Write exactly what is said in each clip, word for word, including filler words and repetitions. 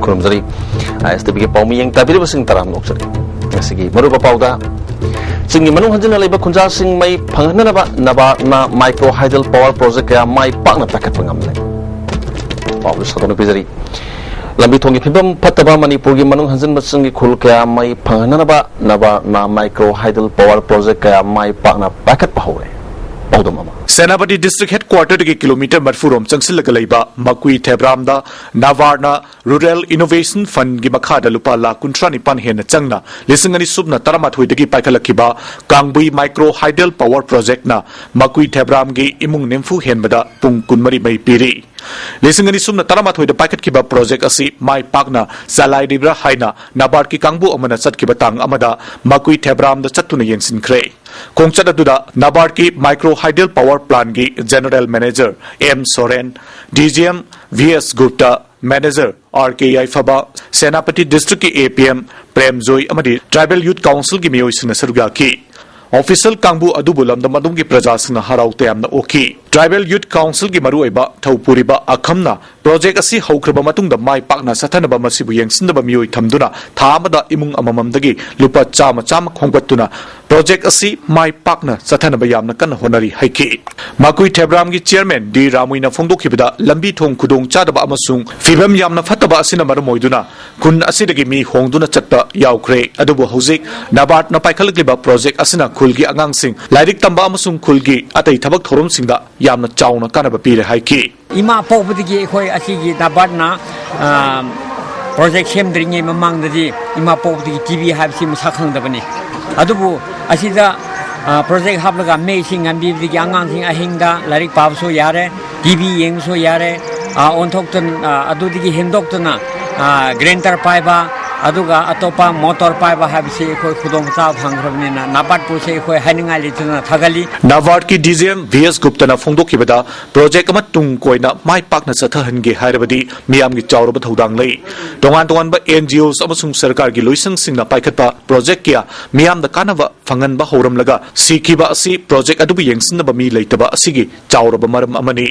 ꯈꯨꯔꯨꯝꯖꯔꯤ꯫ ꯑꯥꯏ S T ꯚꯤꯒꯤ ꯄꯥꯎꯃꯤ ꯌꯦꯡ ꯇꯥꯕꯤꯔꯤꯕꯁꯤꯡ ꯇꯔꯥꯝꯅ ꯑꯣꯛꯆꯔꯤ꯫ ꯉꯁꯤꯒꯤ ꯃꯔꯨꯑꯣꯏꯕ ꯄꯥꯎꯗ, ꯆꯤꯡꯒꯤ ꯃꯅꯨꯡ ꯍꯟꯖꯤꯟꯅ ꯂꯩꯕ ꯈꯨꯟꯖꯥꯁꯤꯡ ꯃꯩ ꯐꯪꯍꯟꯅꯅꯕ ꯅꯕꯥꯔꯗꯅ ꯃꯥꯏꯀ꯭ꯔꯣ ꯍꯥꯏꯗꯜ ꯄꯋꯥꯔ ꯄ꯭ꯔꯣꯖꯦꯛ ꯀꯌꯥ ꯃꯥꯏ ꯄꯥꯛꯅ ꯄꯥꯏꯈꯠꯄ ꯉꯝꯂꯦ꯫ ꯄꯥꯎꯗꯨ ꯁꯟꯗꯣꯛꯅ ꯄꯤꯖꯔꯤ꯫ ꯂꯝꯕꯤ ꯊꯣꯡꯒꯤ ꯐꯤꯕꯝ ꯐꯠꯇꯕ ꯃꯅꯤꯄꯨꯔꯒꯤ ꯃꯅꯨꯡ ꯍꯟꯖꯤꯟꯕꯁꯤꯡꯒꯤ ꯈꯨꯜ ꯀꯌꯥ ꯃꯩ ꯐꯪꯍꯟꯅꯅꯕ ꯅꯕꯥꯔꯗꯅ ꯃꯥꯏꯀ꯭ꯔꯣ ꯍꯥꯏꯗꯜ ꯄꯋꯥꯔ ꯄ꯭ꯔꯣꯖꯦꯛ ꯀꯌꯥ ꯃꯥꯏ ꯄꯥꯛꯅ ꯄꯥꯏꯈꯠꯄ ꯍꯧꯔꯦ꯫ ꯄꯥꯎꯗꯝ ꯑꯃ꯫ ꯁꯦꯅꯥꯄꯇꯤ ꯗꯤꯁꯇ꯭ꯔꯤꯛ ꯍꯦꯗꯀ꯭ꯋꯥꯇꯔꯗꯒꯤ ꯀꯤꯂꯣꯃꯤꯇꯔ ꯃꯔꯤꯐꯨ ꯔꯣꯝ ꯆꯪꯁꯤꯜꯂꯒ ꯂꯩꯕ ꯃꯀꯨꯏ ꯊꯦꯕ꯭ꯔꯥꯝꯗ ꯅꯕꯥꯔꯗꯅ ꯔꯨꯔꯦꯜ ꯏꯅꯣꯚꯦꯁꯟ ꯐꯟꯒꯤ ꯃꯈꯥꯗ ꯂꯨꯄꯥ ꯂꯥꯈ ꯀꯨꯟꯊ꯭ꯔꯥ ꯅꯤꯄꯥꯟ ꯍꯦꯟꯅ ꯆꯪꯅ ꯂꯤꯁꯤꯡ ꯑꯅꯤ ꯁꯨꯞꯅ ꯇꯔꯥꯃꯥꯊꯣꯏꯗꯒꯤ ꯄꯥꯏꯈꯠꯂꯛꯈꯤꯕ ꯀꯥꯡꯕꯨꯏ ꯃꯥꯏꯀ꯭ꯔꯣ ꯍꯥꯏꯗꯜ ꯄꯋꯥꯔ ꯄ꯭ꯔꯣꯖꯦꯛꯅ ꯃꯀꯨꯏ ꯊꯦꯕ꯭ꯔꯥꯝꯒꯤ ꯏꯃꯨꯡ ꯅꯤꯐꯨ ꯍꯦꯟꯕꯗ ꯄꯨꯡ ꯀꯨꯟꯃꯔꯤ ꯃꯩ ꯄꯤꯔꯤ꯫ ꯂꯤꯁꯤꯡ ꯑꯅꯤ ꯁꯨꯞꯅ ꯇꯔꯥꯃꯥꯊꯣꯏꯗ ꯄꯥꯏꯈꯠꯈꯤꯕ ꯄ꯭ꯔꯣꯖꯦꯛ ꯑꯁꯤ ꯃꯥꯏ ꯄꯥꯛꯅ ꯆꯂꯥꯏꯔꯤꯕ꯭ꯔꯥ ꯍꯥꯏꯅ ꯅꯕꯥꯔꯗꯀꯤ ꯀꯥꯡꯕꯨ ꯑꯃꯅ ꯆꯠꯈꯤꯕ ꯇꯥꯡ ꯑꯃꯗ ꯃꯀꯨꯏ ꯊꯦꯕ꯭ꯔꯥꯝꯗ ꯆꯠꯇꯨꯅ ꯌꯦꯡꯁꯤꯟꯈ꯭ꯔꯦ꯫ ꯈꯣꯡꯆꯠ ꯑꯗꯨꯗ ꯅꯕꯥꯔꯗꯀꯤ ꯃꯥꯏꯀ꯭ꯔꯣ ꯍꯥꯏꯗꯜ ꯄꯋꯥꯔ ꯄ꯭ꯂꯥꯟꯒꯤ general manager M Soren, D G M V S Gupta, manager R K ꯌꯥꯏꯐꯕ, ꯁꯦꯅꯥꯄꯇꯤ ꯗꯤꯁꯇ꯭ꯔꯤꯛꯀꯤ ꯑꯦ ꯄꯤ ꯑꯦꯝ ꯄ꯭ꯔꯦꯝꯖꯣꯏ ꯑꯃꯗꯤ ꯇ꯭ꯔꯥꯏꯕꯦꯜ ꯌꯨꯠ ꯀꯥꯎꯟꯁꯤꯜꯒꯤ ꯃꯤꯑꯣꯏꯁꯤꯡꯅ ꯁꯔꯨꯛ ꯌꯥꯈꯤ꯫ ꯑꯣꯐꯤꯁꯤꯌꯦꯜ ꯀꯥꯡꯕꯨ ꯑꯗꯨꯕꯨ ꯂꯝꯗꯝ ꯑꯗꯨꯝꯒꯤ ꯄ꯭ꯔꯖꯥꯁꯤꯡꯅ ꯍꯔꯥꯎ ꯇꯌꯥꯝꯅ ꯑꯣꯛꯈꯤ꯫ ꯇ꯭ꯔꯥꯏꯕꯦꯜ ꯌꯨꯠ ꯀꯥꯎꯟꯁꯤꯜꯒꯤ ꯃꯔꯨꯑꯣꯏꯕ ꯊꯧꯄꯨꯔꯤꯕ ꯑꯈꯝꯅ ꯄ꯭ꯔꯣꯖꯦꯛ ꯑꯁꯤ ꯍꯧꯈ꯭ꯔꯕ ꯃꯇꯨꯡꯗ ꯃꯥꯏ ꯄꯥꯛꯅ ꯆꯠꯊꯅꯕ ꯃꯁꯤꯕꯨ ꯌꯦꯡꯁꯤꯟꯅꯕ ꯃꯤꯑꯣꯏ ꯊꯝꯗꯨꯅ ꯊꯥ ꯑꯃꯗ ꯏꯃꯨꯡ ꯑꯃꯃꯝꯗꯒꯤ ꯂꯨꯄꯥ ꯆꯥꯝꯃ ꯆꯥꯝꯃ ꯈꯣꯝꯒꯠꯇꯨꯅ ꯄ꯭ꯔꯣꯖꯦꯛ ꯑꯁꯤ ꯃꯥꯏ ꯄꯥꯛꯅ ꯆꯠꯊꯅꯕ ꯌꯥꯝꯅ ꯀꯟꯅ ꯍꯣꯠꯅꯔꯤ ꯍꯥꯏꯈꯤ꯫ ꯃꯀꯨꯏ ꯊꯦꯕ꯭ꯔꯥꯝꯒꯤ ꯆꯤꯌꯔꯃꯦꯟ ꯗꯤ ꯔꯥꯃꯨꯏꯅ ꯐꯣꯡꯗꯣꯛꯈꯤꯕꯗ, ꯂꯝꯕꯤ ꯊꯣꯡ ꯈꯨꯗꯣꯡ ꯆꯥꯗꯕ ꯑꯃꯁꯨꯡ ꯐꯤꯕꯝ ꯌꯥꯝꯅ ꯐꯠꯇꯕ ꯑꯁꯤꯅ ꯃꯔꯝ ꯑꯣꯏꯗꯨꯅ ꯈꯨꯟ ꯑꯁꯤꯗꯒꯤ ꯃꯤ ꯍꯣꯡꯗꯨꯅ ꯆꯠꯄ ꯌꯥꯎꯈ꯭ꯔꯦ꯫ ꯑꯗꯨꯕꯨ ꯍꯧꯖꯤꯛ ꯅꯕꯥꯔꯗꯅ ꯄꯥꯏꯈꯠꯂꯛꯂꯤꯕ ꯄ꯭ꯔꯣꯖꯦꯛ ꯑꯁꯤꯅ ꯈꯨꯜꯒꯤ ꯑꯉꯥꯡꯁꯤꯡ ꯂꯥꯏꯔꯤꯛ ꯇꯝꯕ ꯑꯃꯁꯨꯡ ꯈꯨꯜꯒꯤ ꯑꯇꯩ ꯊꯕꯛ ꯊꯧꯔꯝꯁꯤꯡꯗ ꯌꯥꯝꯅ ꯆꯥꯎꯅ ꯀꯥꯟꯅꯕ ꯄꯤꯔꯦ ꯍꯥꯏꯈꯤ꯫ ꯏꯃꯥ ꯄꯣꯛꯄꯗꯒꯤ ꯑꯩꯈꯣꯏ ꯑꯁꯤꯒꯤ ꯅꯕꯥꯔꯗꯅ, ꯑ, ꯄ꯭ꯔꯣꯖꯦꯛ ꯁꯦꯝꯗ꯭ꯔꯤꯉꯩ ꯃꯃꯥꯡꯗꯗꯤ ꯏꯃꯥ ꯄꯣꯛꯄꯗꯒꯤ ꯇꯤ ꯕꯤ ꯍꯥꯏꯕꯁꯤ ꯃꯁꯛ ꯈꯪꯗꯕꯅꯤ꯫ ꯑꯗꯨꯕꯨ ꯑꯁꯤꯗ, ꯑ, ꯄ꯭ꯔꯣꯖꯦꯛ ꯍꯥꯞꯂꯒ ꯃꯩꯁꯤꯡ ꯉꯥꯟꯕꯤꯕꯗꯒꯤ ꯑꯉꯥꯡꯁꯤꯡ ꯑꯍꯤꯡꯗ ꯂꯥꯏꯔꯤꯛ ꯄꯥꯕꯁꯨ ꯌꯥꯔꯦ, ꯇꯤ ꯚꯤ ꯌꯦꯡꯕꯁꯨ ꯌꯥꯔꯦ, ꯑ, ꯑꯣꯟꯊꯣꯛꯇꯨꯅ, ꯑ, ꯑꯗꯨꯗꯒꯤ ꯍꯦꯟꯗꯣꯛꯇꯨꯅ, ꯑ, ꯒ꯭ꯔꯥꯏꯟꯗꯔ ꯄꯥꯏꯕ, ꯑꯗꯨꯒ ꯑꯇꯣꯞꯄ ꯃꯣꯇꯣꯔ ꯄꯥꯏꯕ ꯍꯥꯏꯕꯁꯤ ꯑꯩꯈꯣꯏ ꯈꯨꯗꯣꯡꯆꯥꯕ ꯐꯪꯈ꯭ꯔꯕꯅꯤꯅ ꯅꯥꯕꯥꯔꯠꯄꯨꯁꯤ ꯑꯩꯈꯣꯏ ꯍꯥꯏꯅꯤꯡꯉꯥꯏ ꯂꯩꯇꯅ ꯊꯥꯒꯠꯂꯤ꯫ ꯅꯥꯕꯥꯔꯠꯀꯤ ꯗꯤ ꯖꯤ ꯑꯦꯝ ꯚꯤ ꯑꯦꯁ ꯒꯨꯞꯇꯅ ꯐꯣꯡꯗꯣꯛꯈꯤꯕꯗ, ꯄ꯭ꯔꯣꯖꯦꯛ ꯑꯃ ꯇꯨꯡ ꯀꯣꯏꯅ ꯃꯥꯏ ꯄꯥꯛꯅ ꯆꯠꯊꯍꯟꯒꯦ ꯍꯥꯏꯔꯕꯗꯤ ꯃꯤꯌꯥꯝꯒꯤ ꯆꯥꯎꯔꯕ ꯊꯧꯗꯥꯡ ꯂꯩ꯫ ꯇꯣꯉꯥꯟ ꯇꯣꯉꯥꯟꯕ ꯑꯦꯟ ꯖꯤ ꯑꯣꯁ ꯑꯃꯁꯨꯡ ꯁꯔꯀꯥꯔꯒꯤ ꯂꯣꯏꯁꯪꯁꯤꯡꯅ ꯄꯥꯏꯈꯠꯄ ꯄ꯭ꯔꯣꯖꯦꯛ ꯀꯌꯥ ꯃꯤꯌꯥꯝꯗ ꯀꯥꯟꯅꯕ ꯐꯪꯍꯟꯕ ꯍꯧꯔꯝꯂꯒ ꯁꯤꯈꯤꯕ ꯑꯁꯤ ꯄ꯭ꯔꯣꯖꯦꯛ ꯑꯗꯨꯕꯨ ꯌꯦꯡꯁꯤꯟꯅꯕ ꯃꯤ ꯂꯩꯇꯕ ꯑꯁꯤꯒꯤ ꯆꯥꯎꯔꯕ ꯃꯔꯝ ꯑꯃꯅꯤ꯫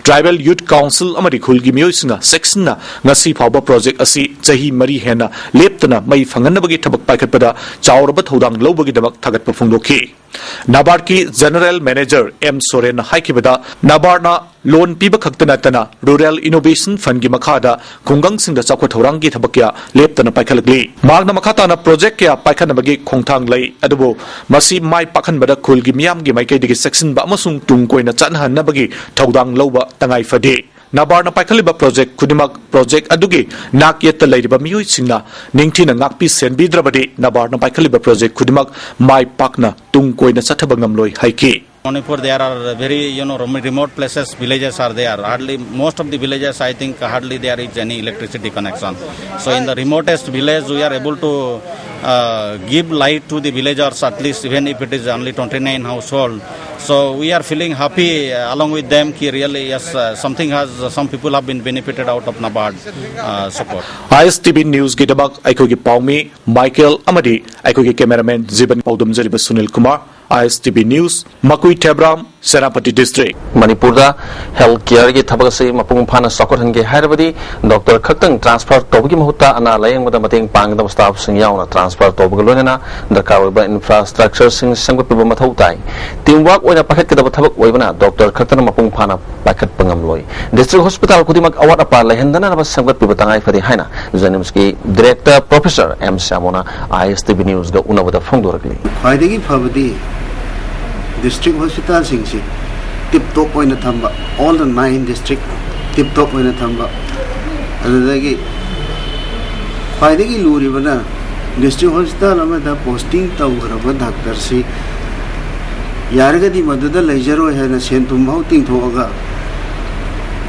ꯇ꯭ꯔꯥꯏꯕꯦꯜ ꯌꯨꯠ ꯀꯥꯎꯟꯁꯤꯜ ꯑꯃꯗꯤ ꯈꯨꯜꯒꯤ ꯃꯤꯑꯣꯏꯁꯤꯡꯅ ꯆꯦꯛꯁꯤꯟꯅ ꯉꯁꯤ ꯐꯥꯎꯕ ꯄ꯭ꯔꯣꯖꯦꯛ ꯑꯁꯤ ꯆꯍꯤ ꯃꯔꯤ ꯍꯦꯟꯅ ꯂꯦꯞꯇꯅ ꯃꯩ ꯐꯪꯍꯟꯅꯕꯒꯤ ꯊꯕꯛ ꯄꯥꯏꯈꯠꯄꯗ ꯆꯥꯎꯔꯕ ꯊꯧꯗꯥꯡ ꯂꯧꯕꯒꯤꯗꯃꯛ ꯊꯥꯒꯠꯄ ꯐꯣꯡꯗꯣꯛꯈꯤ꯫ ꯅꯥꯕꯥꯔꯠꯀꯤ ꯖꯦꯅꯔꯦꯜ ꯃꯦꯅꯦꯖꯔ ꯑꯦꯝ ꯁꯣꯔꯦꯟꯅ ꯍꯥꯏꯈꯤꯕꯗ, ꯅꯥꯕꯥꯔꯠꯅ ꯂꯣꯟ ꯄꯤꯕ ꯈꯛꯇ ꯅꯠꯇꯅ ꯔꯨꯔꯦꯜ ꯏꯅꯣꯚꯦꯁꯟ ꯐꯟꯒꯤ ꯃꯈꯥꯗ ꯈꯨꯡꯒꯪꯁꯤꯡꯗ ꯆꯥꯎꯈꯠ ꯊꯧꯔꯥꯡꯒꯤ ꯊꯕꯛ ꯀꯌꯥ ꯂꯦꯞꯇꯅ ꯄꯥꯏꯈꯠꯂꯛꯂꯤ꯫ ꯃꯍꯥꯛꯅ ꯃꯈꯥ ꯇꯥꯅ ꯄ꯭ꯔꯣꯖꯦꯛ ꯀꯌꯥ ꯄꯥꯏꯈꯠꯅꯕꯒꯤ ꯈꯣꯡꯊꯥꯡ ꯂꯩ, ꯑꯗꯨꯕꯨ ꯃꯁꯤ ꯃꯥꯏ ꯄꯥꯛꯍꯟꯕꯗ ꯈꯨꯜꯒꯤ ꯃꯤꯌꯥꯝꯒꯤ ꯃꯥꯏꯀꯩꯗꯒꯤ ꯆꯦꯛꯁꯤꯟꯕ ꯑꯃꯁꯨꯡ ꯇꯨꯡ ꯀꯣꯏꯅ ꯆꯠꯅꯍꯟꯅꯕꯒꯤ ꯊꯧꯗꯥꯡ ꯂꯧꯕ ꯇꯉꯥꯏ ꯐꯗꯦ꯫ ꯅꯥꯕꯥꯔꯅ ꯄꯥꯏꯈꯠꯂꯤꯕ ꯄ꯭ꯔꯣꯖꯦꯛ ꯈꯨꯗꯤꯡꯃꯛ, ꯄ꯭ꯔꯣꯖꯦꯛ ꯑꯗꯨꯒꯤ ꯅꯥꯛ ꯌꯦꯠꯇ ꯂꯩꯔꯤꯕ ꯃꯤꯑꯣꯏꯁꯤꯡꯅ ꯅꯤꯡꯊꯤꯅ ꯉꯥꯛꯄꯤ ꯁꯦꯟꯕꯤꯗ꯭ꯔꯕꯗꯤ ꯅꯥꯕꯥꯔꯅ ꯄꯥꯏꯈꯠꯂꯤꯕ ꯄ꯭ꯔꯣꯖꯦꯛ ꯈꯨꯗꯤꯡꯃꯛ ꯃꯥꯏ ꯄꯥꯛꯅ ꯇꯨꯡ ꯀꯣꯏꯅ ꯆꯠꯊꯕ ꯉꯝꯂꯣꯏ ꯍꯥꯏꯈꯤ꯫ Manipur, there are very, you know, rem-, remote places, villages are there. Hardly, most of the villages, I think, hardly there is any electricity connection. So, in the remotest village, we are able to uh, give light to the villagers, at least even if it is only twenty-nine household. So, we are feeling happy uh, along with them. Ki really, yes, uh, something has, some people have been benefited out of NABARD uh, support. I S T V ꯅ꯭ꯌꯨꯁꯀꯤꯗꯃꯛ ꯑꯩꯈꯣꯏꯒꯤ ꯄꯥꯎꯃꯤ Michael ꯑꯃꯗꯤ ꯑꯩꯈꯣꯏꯒꯤ cameraman Jibon ꯄꯥꯎꯗꯝꯖꯔꯤꯕ Sunil Kumar. I S T V news, ꯃꯀꯨꯏ ꯊꯦꯕ꯭ꯔꯥꯝ, Senapati district. ꯃꯅꯤꯄꯨꯔꯗ health ꯀꯤꯌꯔꯒꯤ ꯊꯕꯛ ꯑꯁꯤ ꯃꯄꯨꯡ ꯐꯥꯅ ꯆꯥꯎꯈꯠꯍꯟꯒꯦ ꯍꯥꯏꯔꯕꯗꯤ ꯗꯣꯛꯇꯔ ꯈꯛꯇꯪ ꯇ꯭ꯔꯥꯟꯁꯐꯔ ꯇꯧꯕꯒꯤ ꯃꯍꯨꯠꯇ ꯑꯅꯥ ꯂꯥꯌꯦꯡꯕꯗ ꯃꯇꯦꯡ ꯄꯥꯡꯒꯗꯕ ꯁ꯭ꯇꯥꯐꯁꯤꯡ ꯌꯥꯎꯅ ꯇ꯭ꯔꯥꯟꯁꯐꯔ ꯇꯧꯕꯒ ꯂꯣꯏꯅꯅ ꯗꯔꯀꯥꯔ ꯑꯣꯏꯕ ꯏꯟꯐ꯭ꯔꯥꯁ꯭ꯇ꯭ꯔꯛꯆꯔꯁꯤꯡ ꯁꯦꯝꯒꯠꯄꯤꯕ ꯃꯊꯧ ꯇꯥꯏ꯫ ꯇꯤꯝ ꯋꯥꯔꯛ ꯑꯣꯏꯅ ꯄꯥꯏꯈꯠꯀꯗꯕ ꯊꯕꯛ ꯑꯣꯏꯕꯅ ꯗꯣꯛꯇꯔ ꯈꯛꯇꯅ ꯃꯄꯨꯡ ꯐꯥꯅ ꯄꯥꯏꯈꯠꯄ ꯉꯝꯂꯣꯏ꯫ ꯗꯤꯁꯇ꯭ꯔꯤꯛ ꯍꯣꯁꯄꯤꯇꯥꯜ ꯈꯨꯗꯤꯡꯃꯛ ꯑꯋꯥꯠ ꯑꯄꯥ ꯂꯩꯍꯟꯗꯅꯕ ꯁꯦꯝꯒꯠꯄꯤꯕ ꯇꯉꯥꯏ ꯐꯗꯦ ꯍꯥꯏꯅ ꯖꯦꯅꯤꯝꯁꯀꯤ ꯗꯤꯔꯦꯛꯇꯔ ꯄ꯭ꯔꯣꯐꯦꯁꯔ ꯑꯦꯝ ꯁ꯭ꯌꯥꯃꯣꯅ ꯑꯥꯏ ꯑꯦꯁ ꯇꯤ ꯚꯤ ꯅ꯭ꯌꯨꯁꯒ ꯎꯅꯕꯗ ꯐꯣꯡꯗꯣꯔꯛꯂꯤ꯫ ꯈ꯭ꯋꯥꯏꯗꯒꯤ ꯐꯕꯗꯤ ꯗꯤꯁꯇ꯭ꯔꯤꯛ ꯍꯣꯁꯄꯤꯇꯥꯜꯁꯤꯡꯁꯤ ꯇꯤꯞ ꯇꯣꯞ ꯑꯣꯏꯅ ꯊꯝꯕ, all the nine district ꯇꯤꯞ ꯇꯣꯞ ꯑꯣꯏꯅ ꯊꯝꯕ꯫ ꯑꯗꯨꯗꯒꯤ ꯈ꯭ꯋꯥꯏꯗꯒꯤ ꯂꯨꯔꯤꯕꯅ ꯗꯤꯁꯇ꯭ꯔꯤꯛ ꯍꯣꯁꯄꯤꯇꯥꯜ ꯑꯃꯗ ꯄꯣꯁꯇꯤꯡ ꯇꯧꯈ꯭ꯔꯕ ꯗꯥꯛꯇꯔꯁꯤ ꯌꯥꯔꯒꯗꯤ ꯃꯗꯨꯗ ꯂꯩꯖꯔꯣꯏ ꯍꯥꯏꯅ ꯁꯦꯟ ꯊꯨꯝ ꯐꯥꯎ ꯇꯤꯡꯊꯣꯛꯑꯒ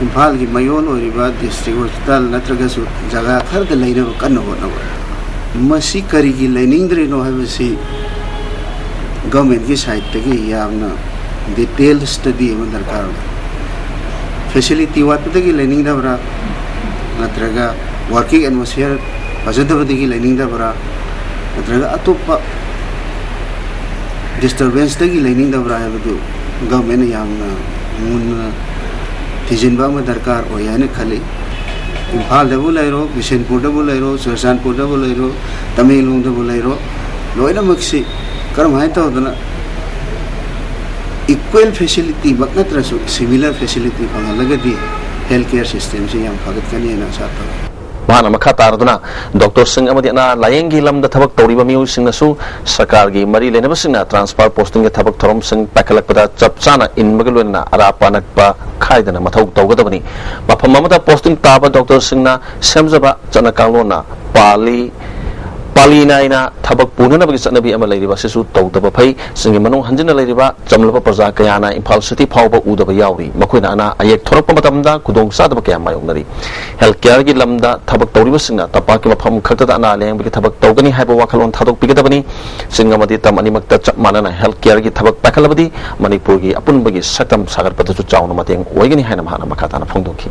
ꯏꯝꯐꯥꯜꯒꯤ ꯃꯌꯣꯜ ꯑꯣꯏꯔꯤꯕ ꯗꯤꯁꯇ꯭ꯔꯤꯛ ꯍꯣꯁꯄꯤꯇꯥꯜ ꯅꯠꯇ꯭ꯔꯒꯁꯨ ꯖꯒꯥ ꯈꯔꯗ ꯂꯩꯅꯕ ꯀꯟꯅ ꯍꯣꯠꯅꯕ꯫ ꯃꯁꯤ ꯀꯔꯤꯒꯤ ꯂꯩꯅꯤꯡꯗ꯭ꯔꯤꯅꯣ ꯍꯥꯏꯕꯁꯤ ꯒꯚꯔꯟꯃꯦꯟꯠꯀꯤ ꯁꯥꯏꯠꯇꯒꯤ ꯌꯥꯝꯅ ꯗꯤꯇꯦꯜ ꯁ꯭ꯇꯗꯤ ꯑꯃ ꯗꯔꯀꯥꯔ ꯑꯣꯏ꯫ ꯐꯦꯁꯤꯂꯤꯇꯤ ꯋꯥꯠꯄꯗꯒꯤ ꯂꯩꯅꯤꯡꯗꯕ꯭ꯔꯥ, ꯅꯠꯇ꯭ꯔꯒ ꯋꯥꯔꯀꯤꯡ ꯑꯦꯠꯃꯣꯁꯐꯤꯌꯔ ꯐꯖꯗꯕꯗꯒꯤ ꯂꯩꯅꯤꯡꯗꯕ꯭ꯔꯥ, ꯅꯠꯇ꯭ꯔꯒ ꯑꯇꯣꯞꯄ ꯗꯤꯁꯇꯔꯕꯦꯟꯁꯇꯒꯤ ꯂꯩꯅꯤꯡꯗꯕ꯭ꯔꯥ ꯍꯥꯏꯕꯗꯨ ꯒꯚꯔꯟꯃꯦꯟꯠꯅ ꯌꯥꯝꯅ ꯃꯨꯟꯅ ꯊꯤꯖꯤꯟꯕ ꯑꯃ ꯗꯔꯀꯥꯔ ꯑꯣꯏ ꯍꯥꯏꯅ ꯈꯜꯂꯤ꯫ ꯏꯝꯐꯥꯜꯗꯕꯨ ꯂꯩꯔꯣ, ꯕꯤꯁꯦꯟꯄꯨꯔꯗꯕꯨ ꯂꯩꯔꯣ, ꯆꯨꯔꯆꯥꯟꯄꯨꯔꯗꯕꯨ ꯂꯩꯔꯣ, ꯇꯃꯦꯡꯂꯣꯡꯗꯕꯨ ꯂꯩꯔꯣ, ꯂꯣꯏꯅꯃꯛꯁꯤ ꯀꯔꯝꯍꯥꯏꯅ ꯇꯧꯗꯅ ꯏꯀ꯭ꯋꯦꯜ ꯐꯦꯁꯤꯂꯤꯇꯤꯃꯛ ꯅꯠꯇ꯭ꯔꯁꯨ ꯁꯤꯃꯤꯂꯔ ꯐꯦꯁꯤꯂꯤꯇꯤ ꯐꯪꯍꯜꯂꯒꯗꯤ ꯍꯦꯜꯊ ꯀꯦꯌꯔ ꯁꯤꯁꯇꯦꯝꯁꯤ ꯌꯥꯝ ꯐꯒꯠꯀꯅꯤ ꯍꯥꯏꯅ ꯑꯥꯁꯥ ꯇꯧꯏ꯫ ꯃꯍꯥꯛꯅ ꯃꯈꯥ ꯇꯥꯔꯗꯨꯅ ꯗꯣꯛꯇꯔꯁꯤꯡ ꯑꯃꯗꯤ ꯑꯅꯥ ꯂꯥꯌꯦꯡꯒꯤ ꯂꯝꯗ ꯊꯕꯛ ꯇꯧꯔꯤꯕ ꯃꯤꯑꯣꯏꯁꯤꯡꯅꯁꯨ ꯁꯔꯀꯥꯔꯒꯤ ꯃꯔꯤ ꯂꯩꯅꯕꯁꯤꯡꯅ ꯇ꯭ꯔꯥꯟꯁꯐꯔ ꯄꯣꯁꯇꯤꯡꯒꯤ ꯊꯕꯛ ꯊꯧꯔꯝꯁꯤꯡ ꯄꯥꯏꯈꯠꯂꯛꯄꯗ ꯆꯞ ꯆꯥꯅ ꯏꯟꯕꯒ ꯂꯣꯏꯅꯅ ꯑꯔꯥꯞꯄ ꯑꯅꯛꯄ ꯈꯥꯏꯗꯅ ꯃꯊꯧ ꯇꯧꯒꯗꯕꯅꯤ꯫ ꯃꯐꯝ ꯑꯃꯗ ꯄꯣꯁꯇꯤꯡ ꯇꯥꯕ ꯗꯣꯛꯇꯔꯁꯤꯡꯅ ꯁꯦꯝꯖꯕ ꯆꯠꯅ ꯀꯥꯡꯂꯣꯟꯅ ꯄꯥꯜꯂꯤ, ꯄꯥꯜꯂꯤ ꯅꯥꯏꯅ ꯊꯕꯛ ꯄꯨꯅꯅꯕꯒꯤ ꯆꯠꯅꯕꯤ ꯑꯃ ꯂꯩꯔꯤꯕ ꯑꯁꯤꯁꯨ ꯇꯧꯗꯕ ꯐꯩ꯫ ꯆꯤꯡꯒꯤ ꯃꯅꯨꯡ ꯍꯟꯖꯤꯟꯅ ꯂꯩꯔꯤꯕ ꯆꯝꯂꯕ ꯄ꯭ꯔꯖꯥ ꯀꯌꯥꯅ ꯏꯝꯐꯥꯜ ꯁꯤꯇꯤ ꯐꯥꯎꯕ ꯎꯗꯕ ꯌꯥꯎꯔꯤ꯫ ꯃꯈꯣꯏꯅ ꯑꯅꯥ ꯑꯌꯦꯛ ꯊꯣꯔꯛꯄ ꯃꯇꯝꯗ ꯈꯨꯗꯣꯡꯆꯥꯗꯕ ꯀꯌꯥ ꯃꯥꯌꯣꯛꯅꯔꯤ꯫ ꯍꯦꯜꯊ ꯀꯦꯌꯔꯒꯤ ꯂꯝꯗ ꯊꯕꯛ ꯇꯧꯔꯤꯕꯁꯤꯡꯅ ꯇꯝꯄꯥꯛꯀꯤ ꯃꯐꯝ ꯈꯛꯇꯗ ꯑꯅꯥ ꯂꯥꯌꯦꯡꯕꯒꯤ ꯊꯕꯛ ꯇꯧꯒꯅꯤ ꯍꯥꯏꯕ ꯋꯥꯈꯜꯂꯣꯟ ꯊꯥꯗꯣꯛꯄꯤꯒꯗꯕꯅꯤ꯫ ꯆꯤꯡ ꯑꯃꯗꯤ ꯇꯝ ꯑꯅꯤꯃꯛꯇ ꯆꯞ ꯃꯥꯟꯅꯅ ꯍꯦꯜꯊ ꯀꯦꯌꯔꯒꯤ ꯊꯕꯛ ꯄꯥꯏꯈꯠꯂꯕꯗꯤ ꯃꯅꯤꯄꯨꯔꯒꯤ ꯑꯄꯨꯟꯕꯒꯤ ꯁꯛꯇꯝ ꯁꯥꯒꯠꯄꯗꯁꯨ ꯆꯥꯎꯅ ꯃꯇꯦꯡ ꯑꯣꯏꯒꯅꯤ ꯍꯥꯏꯅ ꯃꯍꯥꯛꯅ ꯃꯈꯥ ꯇꯥꯅ ꯐꯣꯡꯗꯣꯛꯈꯤ꯫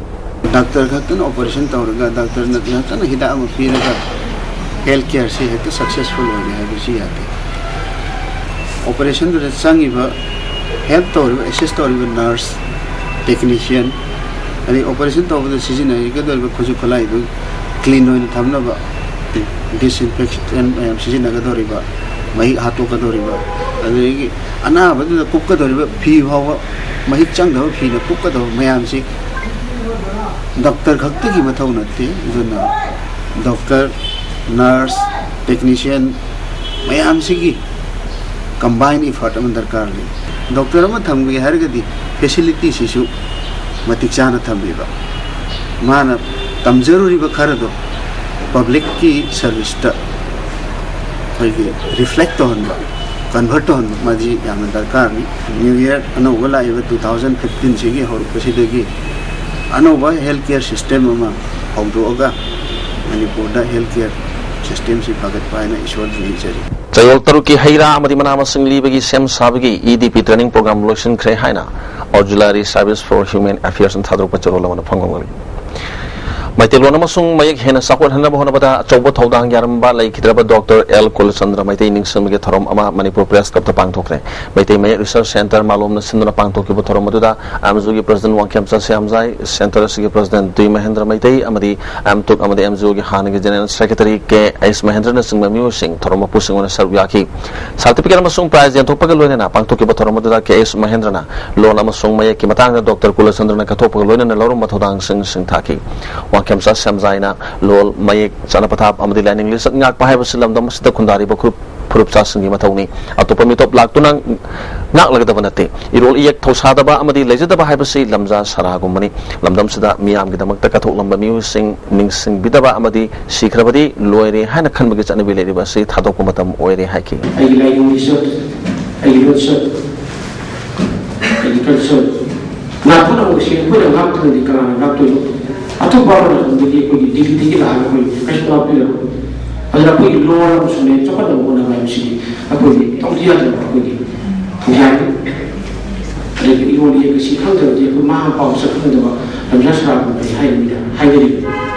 ꯗꯥꯛꯇꯔ ꯈꯛꯇꯅ ꯑꯣꯄꯔꯦꯁꯟ ꯇꯧꯔꯒ, ꯗꯥꯛꯇꯔꯅ ꯈꯛꯇꯅ ꯍꯤꯗꯥꯛ ꯑꯃ ꯄꯤꯔꯒ ꯍꯦꯜꯊ ꯀꯦꯌꯔꯁꯤ ꯍꯦꯛꯇ ꯁꯛꯁꯦꯁꯐꯨꯜ ꯑꯣꯏꯔꯦ ꯍꯥꯏꯕꯁꯤ ꯌꯥꯗꯦ꯫ ꯑꯣꯄꯔꯦꯁꯟꯗꯨꯗ ꯆꯪꯉꯤꯕ, ꯍꯦꯜꯞ ꯇꯧꯔꯤꯕ, ꯑꯦꯁꯤꯁ ꯇꯧꯔꯤꯕ ꯅꯔꯁ, ꯇꯦꯛꯅꯤꯁꯤꯌꯟ, ꯑꯗꯩ ꯑꯣꯄꯔꯦꯁꯟ ꯇꯧꯕꯗ ꯁꯤꯖꯤꯟꯅꯒꯗꯧꯔꯤꯕ ꯈꯨꯠꯁꯨ ꯈꯨꯠꯂꯥꯏꯗꯨ ꯀ꯭ꯂꯤꯟ ꯑꯣꯏꯅ ꯊꯝꯅꯕ ꯗꯤꯁꯏꯟꯐꯦꯛꯁꯟ ꯃꯌꯥꯝ ꯁꯤꯖꯤꯟꯅꯒꯗꯧꯔꯤꯕ, ꯃꯍꯤꯛ ꯍꯥꯠꯇꯣꯛꯀꯗꯧꯔꯤꯕ, ꯑꯗꯨꯗꯒꯤ ꯑꯅꯥꯕꯗꯨꯗ ꯀꯨꯞꯀꯗꯧꯔꯤꯕ ꯐꯤ ꯐꯥꯎꯕ ꯃꯍꯤꯛ ꯆꯪꯗꯕ ꯐꯤꯅ ꯀꯨꯞꯀꯗꯧꯕ ꯃꯌꯥꯝꯁꯤ ꯗꯣꯛꯇꯔ ꯈꯛꯇꯒꯤ ꯃꯊꯧ ꯅꯠꯇꯦ꯫ ꯑꯗꯨꯅ ꯗꯣꯛꯇꯔ, ꯅꯔꯁ, ꯇꯦꯛꯅꯤꯁꯤꯌꯟ ꯃꯌꯥꯝꯁꯤꯒꯤ ꯀꯝꯕꯥꯏꯟ ꯏꯐꯔꯠ ꯑꯃ ꯗꯔꯀꯥꯔ ꯂꯩ꯫ ꯗꯣꯛꯇꯔ ꯑꯃ ꯊꯝꯒꯦ ꯍꯥꯏꯔꯒꯗꯤ ꯐꯦꯁꯤꯂꯤꯇꯤꯁꯤꯁꯨ ꯃꯇꯤꯛ ꯆꯥꯅ ꯊꯝꯕꯤꯕ, ꯃꯥꯅ ꯇꯝꯖꯔꯨꯔꯤꯕ ꯈꯔꯗꯣ ꯄꯕ꯭ꯂꯤꯛꯀꯤ ꯁꯔꯚꯤꯁꯇ ꯑꯩꯈꯣꯏꯒꯤ ꯔꯤꯐ꯭ꯂꯦꯛ ꯇꯧꯍꯟꯕ, ꯀꯟꯚꯔꯠ ꯇꯧꯍꯟꯕ, ꯃꯁꯤ ꯌꯥꯝꯅ ꯗꯔꯀꯥꯔꯅꯤ꯫ ꯅ꯭ꯌꯨ ꯏꯌꯔ ꯑꯅꯧꯕ ꯂꯥꯛꯏꯕ ꯇꯨ ꯊꯥꯎꯖꯟ ꯐꯤꯐꯇꯤꯟꯁꯤꯒꯤ ꯍꯧꯔꯛꯄꯁꯤꯗꯒꯤ ꯑꯅꯧꯕ ꯍꯦꯜꯊ ꯀꯦꯌꯔ ꯁꯤꯁꯇꯦꯝ ꯑꯃ ꯍꯧꯗꯣꯛꯑꯒ ꯃꯅꯤꯄꯨꯔꯗ ꯍꯦꯜꯊ ꯀꯦꯌꯔ ꯁꯤꯁꯇꯦꯝꯁꯤ ꯐꯒꯠꯄ ꯍꯥꯏꯅ ꯏꯁꯣꯔꯗ ꯅꯤꯖꯔꯤ꯫ ꯆꯌꯣꯜ ꯇꯔꯨꯛꯀꯤ ꯍꯩ ꯔꯥ ꯑꯃꯗꯤ ꯃꯅꯥ ꯃꯁꯤꯡ ꯂꯤꯕꯒꯤ ꯁꯦꯝ ꯁꯥꯕꯒꯤ ꯏ ꯗꯤ ꯄꯤ ꯇ꯭ꯔꯦꯅꯤꯡ ꯄ꯭ꯔꯣꯒ꯭ꯔꯥꯝ ꯂꯣꯏꯁꯤꯟꯈ꯭ꯔꯦ ꯍꯥꯏꯅ Auxiliary Service for Human Affairsꯅ ꯊꯥꯗꯣꯔꯛꯄ ꯆꯦꯔꯣꯜ ꯑꯃꯅ ꯐꯣꯡꯗꯣꯛꯂꯤ꯫ ꯃꯩꯇꯩꯂꯣꯟ ꯑꯃꯁꯨꯡ ꯃꯌꯦꯛ ꯍꯦꯟꯅ ꯆꯥꯎꯈꯠꯍꯟꯅꯕ ꯍꯣꯠꯅꯕꯗ ꯑꯆꯧꯕ ꯊꯧꯗꯥꯡ ꯌꯥꯔꯝꯕ ꯂꯩꯈꯤꯗ꯭ꯔꯕ ꯗꯣꯛꯇꯔ ꯑꯦꯜ ꯀꯨꯂꯆꯟꯗ꯭ꯔ ꯃꯩꯇꯩ ꯅꯤꯡꯁꯤꯡꯕꯒꯤ ꯊꯧꯔꯝ ꯑꯃ ꯃꯅꯤꯄꯨꯔ ꯄ꯭ꯔꯦꯁ ꯀ꯭ꯂꯕꯇ ꯄꯥꯡꯊꯣꯛꯈ꯭ꯔꯦ꯫ ꯃꯩꯇꯩ ꯃꯌꯦꯛ ꯔꯤꯁꯔꯁ ꯁꯦꯟꯇꯔ ꯃꯥꯂꯣꯝꯅ ꯁꯤꯟꯗꯨꯅ ꯄꯥꯡꯊꯣꯛꯈꯤꯕ ꯊꯧꯔꯝ ꯑꯗꯨꯗ ꯑꯦꯝꯖꯨꯒꯤ ꯄ꯭ꯔꯁꯤꯗꯦꯟ ꯋꯥꯡꯈꯦꯝꯆꯥ ꯁ꯭ꯌꯥꯝꯖꯥꯏ, ꯁꯦꯟꯇꯔ ꯑꯁꯤꯒꯤ ꯄ꯭ꯔꯁꯤꯗꯦꯟ ꯇꯨꯏ ꯃꯍꯦꯟꯗ꯭ꯔ ꯃꯩꯇꯩ ꯑꯃꯗꯤ ꯑꯦꯝꯇꯨꯛ ꯑꯃꯗꯤ ꯑꯦꯝꯖꯨꯒꯤ ꯍꯥꯟꯅꯒꯤ ꯖꯦꯅꯔꯦꯜ ꯁꯦꯀ꯭ꯔꯦꯇꯔꯤ ꯀꯦ ꯑꯩꯁ ꯃꯍꯦꯟꯗ꯭ꯔꯅꯆꯤꯡꯕ ꯃꯤꯑꯣꯏꯁꯤꯡ ꯊꯧꯔꯝ ꯃꯄꯨꯁꯤꯡ ꯑꯣꯏꯅ ꯁꯔꯨꯛ ꯌꯥꯈꯤ꯫ ꯁꯥꯔꯇꯤꯐꯤꯀꯦꯠ ꯑꯃꯁꯨꯡ ꯄ꯭ꯔꯥꯏꯖ ꯌꯦꯟꯊꯣꯛꯄꯒ ꯂꯣꯏꯅꯅ ꯄꯥꯡꯊꯣꯛꯈꯤꯕ ꯊꯧꯔꯝ ꯑꯗꯨꯗ ꯀꯦ ꯑꯩꯁ ꯃꯍꯦꯟꯗ꯭ꯔꯅ ꯂꯣꯟ ꯑꯃꯁꯨꯡ ꯃꯌꯦꯛꯀꯤ ꯃꯇꯥꯡꯗ ꯗꯣꯛꯇꯔ ꯀꯨꯂꯆꯟꯗ꯭ꯔꯅ ꯀꯠꯊꯣꯛꯄꯒ ꯂꯣꯏꯅꯅ ꯂꯧꯔꯝꯕ ꯊꯧꯗꯥꯡꯁꯤꯡ ꯁꯤꯡꯊꯥꯈꯤ꯫ ꯋꯥꯡꯈꯦꯝꯆꯥ ꯁ꯭ꯌꯥꯝꯖꯥꯏꯅ ꯂꯣꯜ, ꯃꯌꯦꯛ, ꯆꯠꯅ ꯄꯊꯥꯞ ꯑꯃꯗꯤ ꯂꯥꯏꯅꯤꯡ ꯂꯤꯆꯠ ꯉꯥꯛꯄ ꯍꯥꯏꯕꯁꯤ ꯂꯝꯗꯝ ꯑꯁꯤꯗ ꯈꯨꯟꯗꯥꯔꯤꯕ ꯐꯨꯔꯨꯞ ꯐꯨꯔꯨꯞꯆꯥꯁꯤꯡꯒꯤ ꯃꯊꯧꯅꯤ꯫ ꯑꯇꯣꯞꯄ ꯃꯤꯇꯣꯞ ꯂꯥꯛꯇꯨꯅ ꯉꯥꯛꯂꯒꯗꯕ ꯅꯠꯇꯦ꯫ ꯏꯔꯣꯜ ꯏꯌꯦꯛ ꯊꯧꯁꯥꯗꯕ ꯑꯃꯗꯤ ꯂꯩꯖꯗꯕ ꯍꯥꯏꯕꯁꯤ ꯂꯝꯖꯥ ꯁꯔꯥꯒꯨꯝꯕꯅꯤ꯫ ꯂꯝꯗꯝꯁꯤꯗ ꯃꯤꯌꯥꯝꯒꯤꯗꯃꯛꯇ ꯀꯠꯊꯣꯛꯂꯝꯕ ꯃꯤꯑꯣꯏꯁꯤꯡ ꯅꯤꯡꯁꯤꯡꯕꯤꯗꯕ ꯑꯃꯗꯤ ꯁꯤꯈ꯭ꯔꯕꯗꯤ ꯂꯣꯏꯔꯦ ꯍꯥꯏꯅ ꯈꯟꯕꯒꯤ ꯆꯠꯅꯕꯤ ꯂꯩꯔꯤꯕ ꯑꯁꯤ ꯊꯥꯗꯣꯛꯄ ꯃꯇꯝ ꯑꯣꯏꯔꯦ ꯍꯥꯏꯈꯤ꯫ ꯑꯩꯒꯤ ꯂꯥꯏꯅꯤꯡ ꯂꯤꯆꯠ, ꯑꯩꯒꯤ ꯂꯣꯟꯆꯠ, ꯑꯩꯒꯤ ꯀꯜꯆꯔ ꯉꯥꯛꯊꯣꯛꯅꯕꯁꯤ ꯑꯩꯈꯣꯏꯅ ꯉꯥꯛꯇ꯭ꯔꯒꯗꯤ ꯀꯅꯥꯅ ꯉꯥꯛꯇꯣꯏꯅꯣ? ꯑꯇꯣꯞꯄ ꯑꯃꯅ ꯑꯗꯨꯗꯒꯤ ꯑꯩꯈꯣꯏꯒꯤ ꯗꯤꯜꯂꯤꯗꯒꯤ ꯂꯥꯛꯑꯒ ꯑꯩꯈꯣꯏ ꯀꯩꯁꯨ ꯉꯥꯛꯄꯤꯔꯣꯏ꯫ ꯑꯗꯨꯅ ꯑꯩꯈꯣꯏꯒꯤ ꯂꯣꯟ ꯑꯃꯁꯨꯡ ꯃꯌꯦꯛ ꯆꯥꯎꯈꯠꯅꯕ ꯍꯣꯠꯅꯕ ꯍꯥꯏꯕꯁꯤꯗꯤ ꯑꯩꯈꯣꯏꯒꯤ ꯇꯧꯗ ꯌꯥꯗ꯭ꯔꯕ ꯑꯩꯈꯣꯏꯒꯤ ꯊꯧꯗꯥꯡꯅꯤ꯫ ꯑꯗꯒꯤ ꯏꯔꯣꯜ ꯏꯌꯦꯛ ꯑꯁꯤ ꯈꯪꯗ꯭ꯔꯕꯗꯤ ꯑꯩꯈꯣꯏ ꯃꯃꯥ ꯃꯄꯥ ꯃꯁꯛ ꯈꯪꯗꯕ ꯂꯝꯖꯥ ꯁꯔꯥꯒꯨꯝꯕꯅꯤ ꯍꯥꯏꯔꯤꯕꯅꯤꯅ ꯍꯥꯏꯅꯔꯤꯕꯅꯤ꯫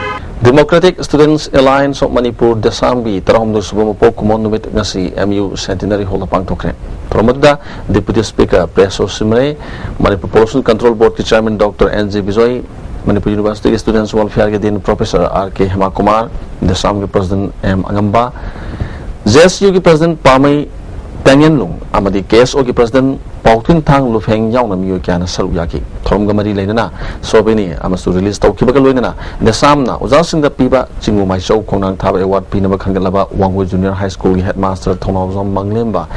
Democratic Students Alliance of Manipur, ꯗꯦꯁꯥꯝꯒꯤ ꯇꯔꯥꯍꯨꯝꯗꯣꯏ ꯁꯨꯕ ꯃꯄꯣꯛ ꯀꯨꯝꯑꯣꯟ ꯅꯨꯃꯤꯠ ꯉꯁꯤ ꯑꯦꯝ ꯌꯨ ꯁꯦꯟꯇꯤꯅꯔꯤ ꯍꯣꯜꯗ ꯄꯥꯡꯊꯣꯛꯈ꯭ꯔꯦ꯫ ꯊꯧꯔꯝ ꯑꯗꯨꯗ Deputy Speaker ꯄ꯭ꯔꯦꯁꯣ ꯁꯤꯃꯔꯦ, ꯃꯅꯤꯄꯨꯔ ꯄꯣꯂꯨꯁꯟ ꯀꯟꯇ꯭ꯔꯣꯜ ꯕꯣꯔꯗꯀꯤ chairman doctor N J Bijoy, Manipur ꯌꯨꯅꯤꯚꯔꯁꯤꯇꯤꯒꯤ ꯁ꯭ꯇꯨꯗꯦꯟꯠꯁ ꯋꯦꯜꯐꯤꯌꯔꯒꯤ dean professor R K Hemakumar, ꯗꯦꯁꯥꯝꯒꯤ president M Angamba, J S ꯌꯨꯒꯤ ꯄ꯭ꯔꯁꯤꯗꯦꯟꯠ ꯄꯥꯃꯩ ꯇꯦꯡꯌꯦꯟꯂꯨꯡ ꯑꯃꯗꯤ ꯀꯦ ꯑꯦꯁ ꯑꯣꯒꯤ ꯄ꯭ꯔꯁꯤꯗꯦꯟꯠ ꯄꯥꯎꯊꯤꯟꯊꯥꯡ ꯂꯨꯐꯦꯡ ꯌꯥꯎꯅ ꯃꯤꯑꯣꯏ ꯀꯌꯥꯅ ꯁꯔꯨꯛ ꯌꯥꯈꯤ꯫ ꯊꯧꯔꯝꯒ ꯃꯔꯤ ꯂꯩꯅꯅ ꯁꯣꯚꯦꯅꯤꯌꯔ ꯑꯃꯁꯨ ꯔꯤꯂꯤꯖ ꯇꯧꯈꯤꯕꯒ ꯂꯣꯏꯅꯅ ꯗꯦꯁꯥꯝꯅ ꯑꯣꯖꯥꯁꯤꯡꯗ ꯄꯤꯕ ꯆꯤꯡꯉꯨ ꯃꯥꯏꯆꯧ ꯈꯣꯡꯅꯥꯡ ꯊꯥꯕ ꯑꯦꯋꯥꯔꯗ ꯄꯤꯅꯕ ꯈꯟꯒꯠꯂꯕ ꯋꯥꯡꯒꯣꯏ ꯖꯨꯅꯤꯌꯔ ꯍꯥꯏ ꯁ꯭ꯀꯨꯜꯒꯤ ꯍꯦꯗꯃꯥꯁꯇꯔ ꯊꯧꯅꯥꯎꯖꯝ ꯃꯪꯂꯦꯝꯕ,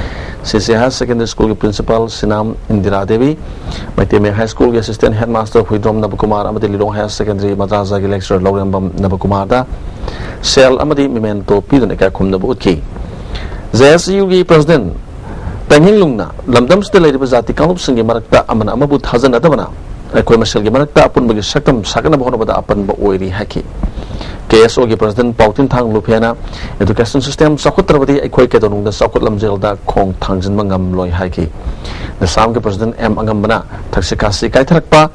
ꯁꯤ ꯁꯤ ꯍꯥꯌꯔ ꯁꯦꯀꯦꯟꯗꯔꯤ ꯁ꯭ꯀꯨꯜꯒꯤ ꯄ꯭ꯔꯤꯟꯁꯤꯄꯥꯜ ꯁꯤꯅꯥꯝ ꯏꯟꯗꯤꯔꯥ ꯗꯦꯕꯤ, ꯃꯩꯇꯩ ꯃꯌꯦꯛ ꯍꯥꯏ ꯁ꯭ꯀꯨꯜꯒꯤ ꯑꯦꯁꯤꯁꯇꯦꯟꯠ ꯍꯦꯗꯃꯥꯁꯇꯔ ꯍꯨꯏꯗ꯭ꯔꯣꯝ ꯅꯕꯀꯨꯃꯥꯔ ꯑꯃꯗꯤ ꯂꯤꯂꯣꯡ ꯍꯥꯌꯔ ꯁꯦꯀꯦꯟꯗꯔꯤ ꯃꯗ꯭ꯔꯥꯖꯥꯒꯤ ꯂꯦꯛꯆꯔꯔ ꯂꯧꯔꯦꯝꯕꯝ ꯅꯕꯀꯨꯃꯥꯔꯗ ꯁꯦꯜ ꯑꯃꯗꯤ ꯃꯤꯃꯦꯟꯇꯣ ꯄꯤꯗꯨꯅ ꯏꯀꯥꯏ ꯈꯨꯝꯅꯕ ꯎꯠꯈꯤ꯫ ꯖꯦ ꯑꯦꯁ ꯌꯨꯒꯤ ꯄ꯭ꯔꯁꯤꯗꯦꯟꯠ ꯇꯦꯡꯍꯤꯡꯂꯨꯡꯅ ꯂꯝꯗꯝꯁꯤꯗ ꯂꯩꯔꯤꯕ ꯖꯥꯇꯤ ꯀꯥꯡꯂꯨꯞꯁꯤꯡꯒꯤ ꯃꯔꯛꯇ ꯑꯃꯅ ꯑꯃꯕꯨ ꯊꯥꯖꯅꯗꯕꯅ ꯑꯩꯈꯣꯏ ꯃꯁꯦꯜꯒꯤ ꯃꯔꯛꯇ ꯑꯄꯨꯟꯕꯒꯤ ꯁꯛꯇꯝ ꯁꯥꯒꯠꯅꯕ ꯍꯣꯠꯅꯕꯗ ꯑꯄꯟꯕ ꯑꯣꯏꯔꯤ ꯍꯥꯏꯈꯤ꯫ ꯀꯦ ꯑꯦꯁ ꯑꯣꯒꯤ ꯄ꯭ꯔꯁꯤꯗꯦꯟ ꯄꯥꯎꯊꯤꯟꯊꯥꯡ ꯂꯨꯐꯦꯅ education system ꯆꯥꯎꯈꯠꯇ꯭ꯔꯕꯗꯤ ꯑꯩꯈꯣꯏ ꯀꯩꯗꯧꯅꯨꯡꯗ ꯆꯥꯎꯈꯠ ꯂꯝꯖꯦꯜꯗ ꯈꯣꯡ ꯊꯥꯡꯖꯤꯟꯕ ꯉꯝꯂꯣꯏ ꯍꯥꯏꯈꯤ꯫ ꯅꯤꯁꯥꯝꯒꯤ ꯄ꯭ꯔꯁꯤꯗꯦꯟ ꯑꯦꯝ ꯑꯉꯝꯕꯅ ꯊꯛꯁꯤ ꯈꯥꯁꯤ ꯀꯥꯏꯊꯔꯛꯄ,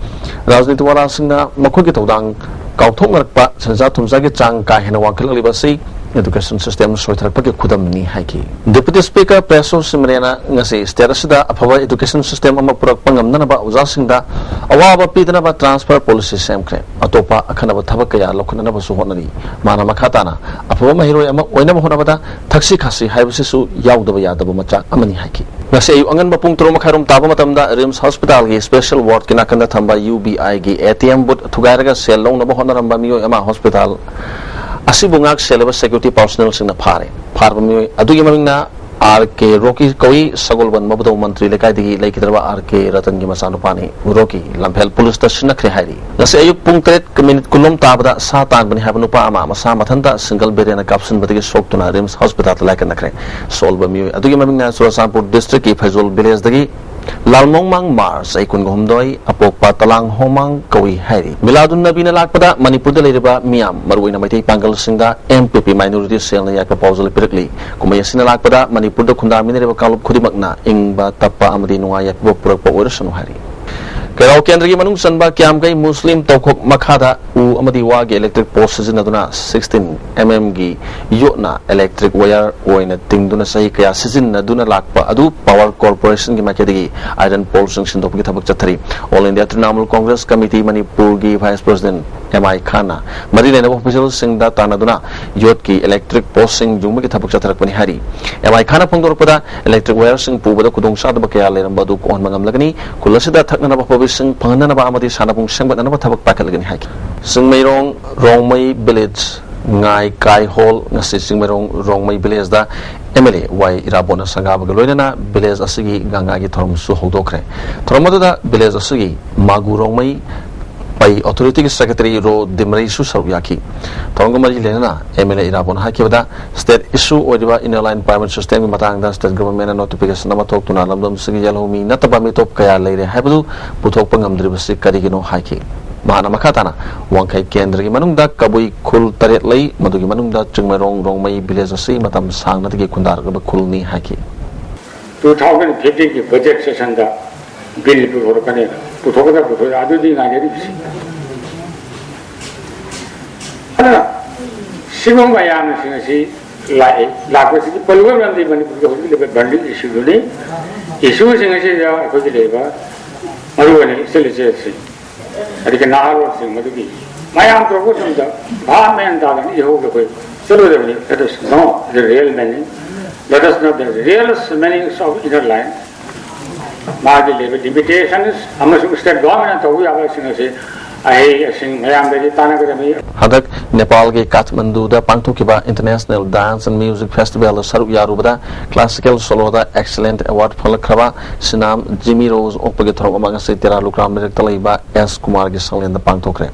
ꯔꯥꯖꯅꯤꯇꯤ ꯋꯥꯂꯥꯁꯤꯡꯅ ꯃꯈꯣꯏꯒꯤ ꯊꯧꯗꯥꯡ ꯀꯥꯎꯊꯣꯛꯅꯔꯛꯄ, ꯁꯦꯟꯖꯥ ꯊꯨꯝꯖꯥꯒꯤ ꯆꯥꯡ ꯀꯥ ꯍꯦꯟꯅ ꯋꯥꯡꯈꯠꯂꯛꯂꯤꯕ ꯑꯁꯤ education system ꯁꯣꯏꯊꯔꯛꯄꯒꯤ ꯈꯨꯗꯝꯅꯤ ꯍꯥꯏꯈꯤ꯫ Deputy Speaker ꯄ꯭ꯔꯦꯁꯣ ꯁꯤꯃꯔꯦꯅ ꯉꯁꯤ state ꯑꯁꯤꯗ ꯑꯐꯕ education system ꯑꯃ ꯄꯨꯔꯛꯄ ꯉꯝꯅꯅꯕ ꯑꯣꯖꯥꯁꯤꯡꯗ ꯑꯋꯥꯕ ꯄꯤꯗꯅꯕ transfer policy ꯁꯦꯝꯈ꯭ꯔꯦ꯫ ꯑꯇꯣꯞꯄ ꯑꯈꯟꯅꯕ ꯊꯕꯛ ꯀꯌꯥ ꯂꯧꯈꯠꯅꯅꯕꯁꯨ ꯍꯣꯠꯅꯔꯤ꯫ ꯃꯥꯅ ꯃꯈꯥ ꯇꯥꯅ ꯑꯐꯕ ꯃꯍꯩꯔꯣꯏ ꯑꯃ ꯑꯣꯏꯅꯕ ꯍꯣꯠꯅꯕꯗ ꯊꯛꯁꯤ ꯈꯥꯁꯤ ꯍꯥꯏꯕꯁꯤꯁꯨ ꯌꯥꯎꯗꯕ ꯌꯥꯗꯕ ꯃꯆꯥꯛ ꯑꯃꯅꯤ ꯍꯥꯏꯈꯤ꯫ ꯉꯁꯤ ꯑꯌꯨꯛ ꯑꯉꯟꯕ ꯄꯨꯡ ꯇꯔꯨꯛ ꯃꯈꯥꯏꯔꯣꯝ ꯇꯥꯕ ꯃꯇꯝꯗ ꯔꯤꯝꯁ ꯍꯣꯁꯄꯤꯇꯥꯜꯒꯤ special wardꯀꯤ ꯅꯥꯀꯟꯗ ꯊꯝꯕ ꯌꯨ ꯕꯤ ꯑꯥꯏꯒꯤ ꯑꯦ ꯇꯤ ꯑꯦꯝ booth ꯊꯨꯒꯥꯏꯔꯒ ꯁꯦꯜ ꯂꯧꯅꯕ ꯍꯣꯠꯅꯔꯝꯕ ꯃꯤꯑꯣꯏ ꯑꯃ ꯍꯣꯁꯄꯤꯇꯥꯜ ꯑꯁꯤꯕꯨ ꯉꯥꯛ ꯁꯦꯜꯂꯤꯕ security personnelꯁꯤꯡꯅ ꯐꯥꯔꯦ꯫ ꯐꯥꯔꯕ ꯃꯤꯑꯣꯏ ꯑꯗꯨꯒꯤ ꯃꯃꯤꯡꯅ ꯑꯥꯔ ꯀꯦ ꯔꯣꯀꯤ ꯀꯧꯏ꯫ ꯁꯒꯣꯜꯕꯟ ꯃꯕꯨꯗꯧ ꯃꯟꯇ꯭ꯔꯤ ꯂꯩꯀꯥꯏꯗꯒꯤ ꯂꯩꯈꯤꯗ꯭ꯔꯕ ꯑꯥꯔ ꯀꯦ ꯔꯇꯟꯒꯤ ꯃꯆꯥꯅꯨꯄꯥꯅꯤ꯫ ꯔꯣꯀꯤ ꯂꯝꯐꯦꯜ ꯄꯨꯂꯤꯁꯇ ꯁꯤꯟꯅꯈ꯭ꯔꯦ ꯍꯥꯏꯔꯤ꯫ ꯉꯁꯤ ꯑꯌꯨꯛ ꯄꯨꯡ ꯇꯔꯦꯠ ꯃꯤꯅꯤꯠ ꯀꯨꯟꯂꯣꯝ ꯇꯥꯕꯗ ꯁꯥ ꯇꯥꯟꯕꯅꯤ ꯍꯥꯏꯕ ꯅꯨꯄꯥ ꯑꯃ ꯃꯁꯥ ꯃꯊꯟꯇ single barrelꯅ ꯀꯥꯞꯁꯤꯟꯕꯗꯒꯤ ꯁꯣꯛꯇꯨꯅ ꯔꯤꯝꯁ ꯍꯣꯁꯄꯤꯇꯥꯜꯗ ꯂꯥꯏꯀꯠꯅꯈ꯭ꯔꯦ꯫ ꯁꯣꯛꯂꯕ ꯃꯤꯑꯣꯏ ꯑꯗꯨꯒꯤ ꯃꯃꯤꯡꯅ ꯆꯨꯔꯆꯥꯟꯄꯨꯔ districtꯀꯤ ꯐꯩꯖꯣꯜ villageꯗꯒꯤ ꯂꯥꯜꯃꯣꯡꯃꯥꯡ ꯃꯥꯔ, ꯆꯍꯤ ꯀꯨꯟꯒ ꯍꯨꯝꯗꯣꯏ, ꯑꯄꯣꯛꯄ ꯇꯂꯥꯡ ꯍꯣꯃꯥꯡ ꯀꯧꯏ ꯍꯥꯏꯔꯤ꯫ ꯃꯤꯂꯥꯗꯨꯟ ꯅꯕꯤꯅ ꯂꯥꯛꯄꯗ ꯃꯅꯤꯄꯨꯔꯗ ꯂꯩꯔꯤꯕ ꯃꯤꯌꯥꯝ, ꯃꯔꯨꯑꯣꯏꯅ ꯃꯩꯇꯩ ꯄꯥꯡꯒꯜꯁꯤꯡꯗ ꯑꯦꯝ ꯄꯤ ꯄꯤ minority cellꯅ ꯌꯥꯏꯐ ꯄꯥꯎꯖꯦꯜ ꯄꯤꯔꯛꯂꯤ꯫ ꯀꯨꯝꯍꯩ ꯑꯁꯤꯅ ꯂꯥꯛꯄꯗ ꯃꯅꯤꯄꯨꯔꯗ ꯈꯨꯟꯗꯥꯃꯤꯟꯅꯔꯤꯕ ꯀꯥꯡꯂꯨꯞ ꯈꯨꯗꯤꯡꯃꯛꯅ ꯏꯪꯕ ꯇꯞꯄ ꯑꯃꯗꯤ ꯅꯨꯡꯉꯥꯏ ꯌꯥꯏꯐꯕ ꯄꯨꯔꯛꯄ ꯑꯣꯏꯔꯁꯅꯨ ꯍꯥꯏꯔꯤ꯫ ꯀꯩꯔꯥꯎ ꯀꯦꯟꯗ꯭ꯔꯒꯤ ꯃꯅꯨꯡ ꯆꯟꯕ ꯀ꯭ꯌꯥꯝꯒꯩ ꯃꯨꯁꯂꯤꯝ ꯇꯧꯈꯣꯛ ꯃꯈꯥꯗ ꯎ ꯑꯃꯗꯤ ꯋꯥꯒꯤ electric post ꯁꯤꯖꯤꯟꯅꯗꯨꯅ sixteen M M ꯒꯤ ꯌꯣꯠꯅ electric wire ꯑꯣꯏꯅ ꯇꯤꯡꯗꯨꯅ ꯆꯍꯤ ꯀꯌꯥ ꯁꯤꯖꯤꯟꯅꯗꯨꯅ ꯂꯥꯛꯄ ꯑꯗꯨ Power Corporationꯒꯤ ꯃꯥꯏꯀꯩꯗꯒꯤ iron poleꯁꯤꯡ ꯁꯤꯟꯗꯣꯛꯄꯒꯤ ꯊꯕꯛ ꯆꯠꯊꯔꯤ꯫ All India Trinamool Congress Committee ꯃꯅꯤꯄꯨꯔꯒꯤ vice president ꯑꯦꯝ ꯑꯥꯏ ꯈꯥꯟꯅ ꯃꯔꯤ ꯂꯩꯅꯕ officialꯁꯤꯡꯗ ꯇꯥꯟꯅꯗꯨꯅ ꯌꯣꯠꯀꯤ electric postꯁꯤꯡ ꯌꯨꯡꯕꯒꯤ ꯊꯕꯛ ꯆꯠꯊꯔꯛꯄꯅꯤ ꯍꯥꯏꯔꯤ꯫ ꯑꯦꯝ ꯑꯥꯏ ꯈꯥꯟꯅ ꯐꯣꯡꯗꯣꯔꯛꯄꯗ, electric wireꯁꯤꯡ ꯄꯨꯕꯗ ꯈꯨꯗꯣꯡꯆꯥꯗꯕ ꯀꯌꯥ ꯂꯩꯔꯝꯕ ꯑꯗꯨ ꯀꯣꯛꯍꯟꯕ ꯉꯝꯂꯒꯅꯤ꯫ ꯈꯨꯜ ꯑꯁꯤꯗ ꯊꯛꯅꯅꯕ ꯑꯐꯕ ꯏꯁꯤꯡ ꯐꯪꯍꯟꯅꯅꯕ ꯑꯃꯗꯤ ꯁꯥꯟꯅꯕꯨꯡ ꯁꯦꯝꯒꯠꯅꯅꯕ ꯊꯕꯛ ꯄꯥꯏꯈꯠꯂꯒꯅꯤ ꯍꯥꯏꯈꯤ꯫ ꯆꯤꯡꯃꯩꯔꯣꯡ ꯔꯣꯡꯃꯩ village ꯉꯥꯏ ꯀꯥꯏꯍꯣꯜ꯫ ꯉꯁꯤ ꯆꯤꯡꯃꯩꯔꯣꯡ ꯔꯣꯡꯃꯩ villageꯗ ꯑꯦꯝ ꯑꯦꯜ ꯑꯦ ꯋꯥꯏ ꯏꯔꯥꯕꯣꯠꯅ ꯁꯪꯒꯥꯕꯒ ꯂꯣꯏꯅꯅ village ꯑꯁꯤꯒꯤ ꯒꯪꯒꯥꯒꯤ ꯊꯧꯔꯝꯁꯨ ꯍꯧꯗꯣꯛꯈ꯭ꯔꯦ꯫ ꯊꯧꯔꯝ ꯑꯗꯨꯗ village ꯑꯁꯤꯒꯤ ꯃꯥꯒꯨ ꯔꯣꯡꯃꯩ ꯄꯩ authorityꯒꯤ secretary ꯔꯣ ꯗꯤꯃꯔꯤꯁꯨ ꯁꯔꯨꯛ ꯌꯥꯈꯤ꯫ ꯊꯧꯔꯝꯒ ꯃꯔꯤ ꯂꯩꯅꯅ ꯑꯦꯝ ꯑꯦꯜ ꯑꯦ ꯏꯔꯥꯕꯣꯠꯅ ꯍꯥꯏꯈꯤꯕꯗ, state issue ꯑꯣꯏꯔꯤꯕ Inner Line Permit Systemꯒꯤ ꯃꯇꯥꯡꯗ state governmentꯅ notification ꯑꯃ ꯊꯣꯛꯇꯨꯅ ꯂꯝꯗꯝꯁꯤꯒꯤ ꯌꯦꯜꯍꯧꯃꯤ ꯅꯠꯇꯕ ꯃꯤꯇꯣꯞ ꯀꯌꯥ ꯂꯩꯔꯦ ꯍꯥꯏꯕꯗꯨ ꯄꯨꯊꯣꯛꯄ ꯉꯝꯗ꯭ꯔꯤꯕꯁꯤ ꯀꯔꯤꯒꯤꯅꯣ ꯍꯥꯏꯈꯤ꯫ ꯃꯍꯥꯛꯅ ꯃꯈꯥ ꯇꯥꯅ ꯋꯥꯡꯈꯩ ꯀꯦꯟꯗ꯭ꯔꯒꯤ ꯃꯅꯨꯡꯗ ꯀꯕꯨꯏ ꯈꯨꯜ ꯇꯔꯦꯠ ꯂꯩ, ꯃꯗꯨꯒꯤ ꯃꯅꯨꯡꯗ ꯆꯤꯡꯃꯩꯔꯣꯡ ꯔꯣꯡꯃꯩ ꯚꯤꯂꯦꯖ ꯑꯁꯤ ꯃꯇꯝ ꯁꯥꯡꯅꯗꯒꯤ ꯈꯨꯟꯗꯥꯔꯛꯂꯕ ꯈꯨꯜꯅꯤ ꯍꯥꯏꯈꯤ꯫ Two thousand fifty ꯒꯤ ꯕꯖꯦꯠ ꯁꯦꯁꯟꯗ ꯕꯤꯜ ꯄꯨꯊꯣꯔꯛꯀꯅꯦꯅ ꯄꯨꯊꯣꯛꯀꯗ꯭ꯔꯥ ꯄꯨꯊꯣꯛꯑꯣꯏ ꯑꯗꯨꯗꯤ ꯉꯥꯏꯅꯔꯤꯕꯁꯤ꯫ ꯑꯗꯨꯅ ꯁꯤꯒꯨꯝꯕ ꯃꯌꯥꯝꯁꯤꯡ ꯑꯁꯤ ꯂꯥꯛꯏ꯫ ꯂꯥꯛꯄꯁꯤꯒꯤ ꯄꯜꯂꯨꯕ ꯃꯔꯝꯗꯤ ꯃꯅꯤꯄꯨꯔꯒꯤ ꯍꯧꯖꯤꯛ ꯂꯩꯕ ꯕꯔꯅꯤꯡ ꯏꯁꯨꯗꯨꯅꯤ꯫ ꯏꯁꯨꯁꯤꯡ ꯑꯁꯤꯗ ꯑꯩꯈꯣꯏꯒꯤ ꯂꯩꯕ ꯃꯔꯨꯑꯣꯏꯅ ꯏꯆꯜ ꯏꯆꯦꯁꯤꯡ ꯑꯗꯒꯤ ꯅꯍꯥꯔꯣꯜꯁꯤꯡ ꯃꯗꯨꯒꯤ ꯃꯌꯥꯝ ꯇꯧꯔꯛꯄ ꯃꯇꯝꯗ ꯚꯥꯞ ꯃꯦꯟ ꯇꯥꯗꯅ ꯏꯍꯧꯗ ꯑꯩꯈꯣꯏ ꯆꯠꯂꯣꯏꯗꯕꯅꯤ꯫ Let us know the real meaning. Let us know the real meanings of inner line. ꯃꯥꯒꯤ ꯂꯩꯕ ꯂꯤꯃꯤꯇꯦꯁꯟꯁ ꯑꯃꯁꯨꯡ ꯁ꯭ꯇꯦꯠ ꯒꯣꯚꯔꯟꯃꯦꯟꯠꯅ ꯇꯧꯕ ꯌꯥꯕꯁꯤꯡ ꯑꯁꯤ ꯑꯍꯩ ꯑꯁꯤꯡ ꯃꯌꯥꯝꯗꯒꯤ ꯇꯥꯟꯅꯒꯗꯕꯅꯤ꯫ ꯍꯟꯗꯛ ꯅꯦꯄꯥꯜꯒꯤ ꯀꯥꯊꯃꯟꯗꯨꯗ ꯄꯥꯡꯊꯣꯛꯈꯤꯕ International Dance and Music Festivalꯗ ꯁꯔꯨꯛ ꯌꯥꯔꯨꯕꯗ Classical Soloꯗ Excellent Award ꯐꯪꯂꯛꯈ꯭ꯔꯕ ꯁꯤꯅꯥꯝ ꯖꯤꯃꯤ ꯔꯣꯖ ꯑꯣꯛꯄꯒꯤ ꯊꯧꯔꯝ ꯑꯃ ꯉꯁꯤ ꯇꯦꯔꯥ ꯂꯨꯀ꯭ꯔꯥꯝ ꯂꯩꯔꯛꯇ ꯂꯩꯕ ꯑꯦꯁ ꯀꯨꯃꯥꯔꯒꯤ ꯁꯪꯂꯦꯟꯗ ꯄꯥꯡꯊꯣꯛꯈ꯭ꯔꯦ꯫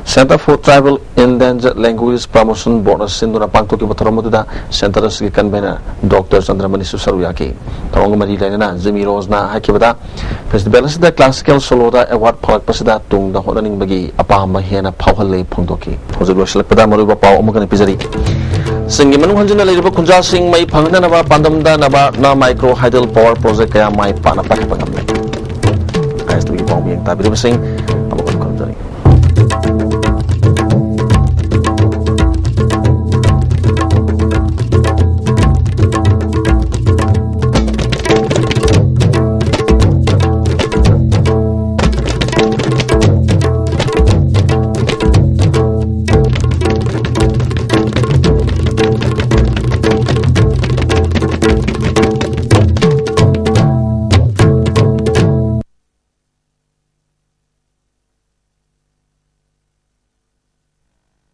Centre for Tribal Endangered Language Promotion Boardꯅ ꯁꯤꯟꯗꯨꯅ ꯄꯥꯡꯊꯣꯛꯈꯤꯕ ꯊꯧꯔꯝ ꯑꯗꯨꯗ ꯁꯦꯟꯇꯔ ꯑꯁꯤꯒꯤ ꯀꯟꯚꯦꯅꯔ ꯗꯣꯛꯇꯔ ꯆꯟꯗ꯭ꯔꯃꯅꯤꯁꯨ ꯁꯔꯨꯛ ꯌꯥꯈꯤ꯫ ꯊꯧꯔꯝꯒ ꯃꯔꯤ ꯂꯩꯅꯅ ꯖꯤꯃꯤ ꯔꯣꯖꯅ ꯍꯥꯏꯈꯤꯕꯗ, ꯐꯦꯁꯇꯤꯚꯦꯜ ꯑꯁꯤꯗ ꯀ꯭ꯂꯥꯁꯤꯀꯦꯜ ꯁꯣꯂꯣꯗ ꯑꯦꯋꯥꯔꯗ ꯐꯪꯂꯛꯄꯁꯤꯗ ꯇꯨꯡꯗ ꯍꯣꯠꯅꯅꯤꯡꯕꯒꯤ ꯑꯄꯥꯝꯕ ꯍꯦꯟꯅ ꯐꯥꯎꯍꯜꯂꯦ ꯐꯣꯡꯗꯣꯛꯈꯤ꯫ ꯍꯧꯖꯤꯛ ꯂꯣꯏꯁꯤꯜꯂꯛꯄꯗ ꯃꯔꯨꯑꯣꯏꯕ ꯄꯥꯎ ꯑꯃꯒ ꯄꯤꯖꯔꯤ꯫ ꯆꯤꯡꯒꯤ ꯃꯅꯨꯡ ꯍꯟꯖꯤꯟꯅ ꯂꯩꯔꯤꯕ ꯈꯨꯟꯖꯥꯁꯤꯡ ꯃꯩ ꯐꯪꯍꯟꯅꯅꯕ ꯄꯥꯟꯗꯝꯗ ꯅꯕꯥꯔꯗꯅ ꯃꯥꯏꯀ꯭ꯔꯣ ꯍꯥꯏꯗꯜ ꯄꯋꯥꯔ ꯄ꯭ꯔꯣꯖꯦꯛ ꯀꯌꯥ ꯃꯥꯏ ꯄꯥꯛꯅ ꯄꯥꯏꯈꯠꯄ ꯉꯝꯂꯦ꯫ ꯑꯥꯏ ꯑꯦꯁ ꯇꯤꯚꯤꯒꯤ ꯄꯥꯎꯃꯤ ꯇꯥꯕꯤꯔꯤꯕꯁꯤꯡ,